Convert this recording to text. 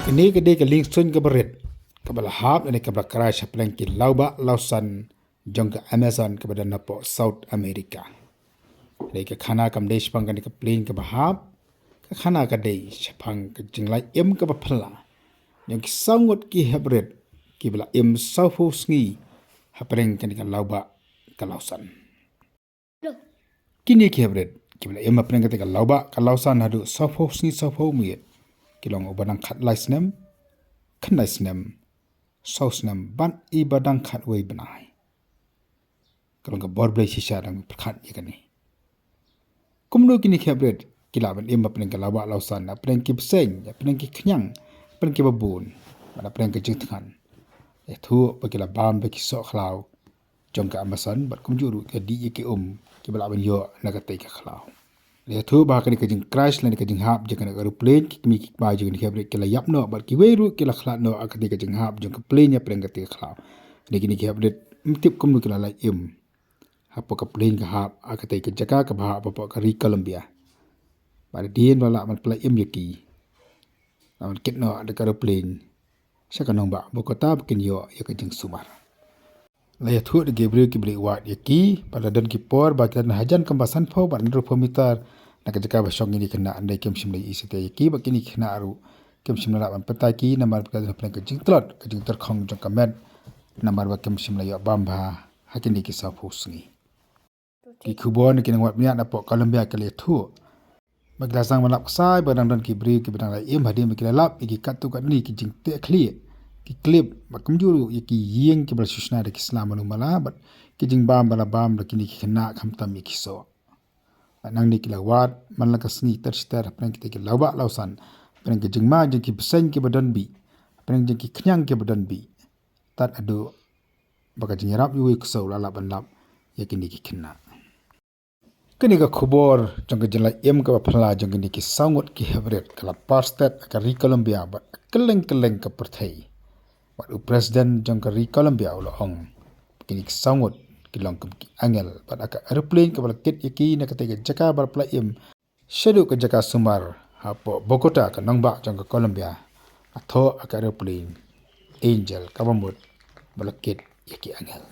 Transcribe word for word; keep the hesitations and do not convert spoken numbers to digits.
Kane ka dei ka liengsuiñ kaba rit kaba la hap lane kaba la crash hapdeng ki lawbah lawsan jong ka Amazon kaba don hapoh South America. Dei ka khana kam dei shaphang kane ka plane kaba hap, ka khana ka dei shaphang ka jinglait im kaba phylla jong ki saw ngut ki heprit kiba la im sawphew sngi hapdeng kane ka lawbah ka lawsan. Kine ki heprit kiba la im hapdeng kata ka lawbah ka lawsan haduh sawphew sngi sawphew miet ki long uba dang khatlai snem, khyndai snem, saw snem bad i ba dang khatwei bnai. Ka long ka bor blei shisha dang pyrkhat ïa kane. Kumno kine ki heprit ki lah ban im hapdeng ka lawbah lawsan, hapdeng ki bseiñ, hapdeng ki khñiang, hapdeng kiba bun bad hapdeng ka jingthngan. Ïathuh ba ki la bam da ki soh khlaw jong ka Amazon bad kumjuh ruh ka dih ïa ki um kiba lah ban ïoh na katei ka khlaw. La ïathuh ba ha kane ka jingcrash lane ka jinghap jong kane ka aeroplane, ki kmie ki kpa jong kine ki heprit ki la ïap noh bad kiwei ruh ki la khlad noh ha katei ka jinghap jong ka plane hapdeng katei ka khlaw. Hynrei kine ki heprit ym tip kumno ki la lait im hapoh ka plane ka hap ha katei ka jaka kaba hap hapoh ka ri Colombia. Bad hadien ba la lah ban pynlait im ïa ki, la lah ban kit noh da ka aeroplane sha ka nongbah Bogota ba kin ïoh ïa ka jingsumar. La ïathuh da ki briew kiba leit wad ïa ki ba la don ki por ba ki la don hajan kumba sanphew bad hynriewphew mitar na ka jaka ba shong kine ki khynnah, hynrei kim shym la ïohi satia ïa ki bad kine ki khynnah ruh kim shym la lah ban pynthikna ki namar ba ki la don hapdeng ka jingtlot, ka jingtyrkhong jong ka met namar ba kim shym la ïoh bam bha ha kine ki sawphew sngi. Ki khubor na ki nongwad bniah napoh Colombia ki la ïathuh ba ki la sdang ban lap ksai ba dang don ki briew kiba dang lait im hadien ba ki la lap ïa ki katto katne ki jingteh khlieh, ki clip bad kumjuh ruh ïa ki ïing kiba la shu shna da ki sla malu mala bad ki jingbam ba la bam da kine ki khynnah khamtam ïa ki soh. Bad nangne ki la wad man la ka sngi ter shi ter hapdeng kitei ki lawbah lawsan, hapdeng ka jingma jong ki bseiñ kiba don bih, hapdeng jong ki khñiang kiba don bih, tad haduh ba ka jingïarap ïa uwei u ksew la lah ban lap ïa kine ki khynnah. Kane ka khubor jong ka jinglait im kaba phylla jong kine ki saw ngut ki heprit ka la parstet ha ka ri Colombia bad kylleng kylleng ka pyrthei. Bad u president jong ka ri Colombia u la ong ba kine ki saw ngut ki long kum ki angel bad ha ka aeroplane kaba la kit ïa ki na katei ka jaka ba la pynlait im shaduh ka jaka sumar hapoh Bogota, ka nongbah jong ka Colombia, la thoh ha ka aeroplane angel kaba mut ba la kit ïa ki angel.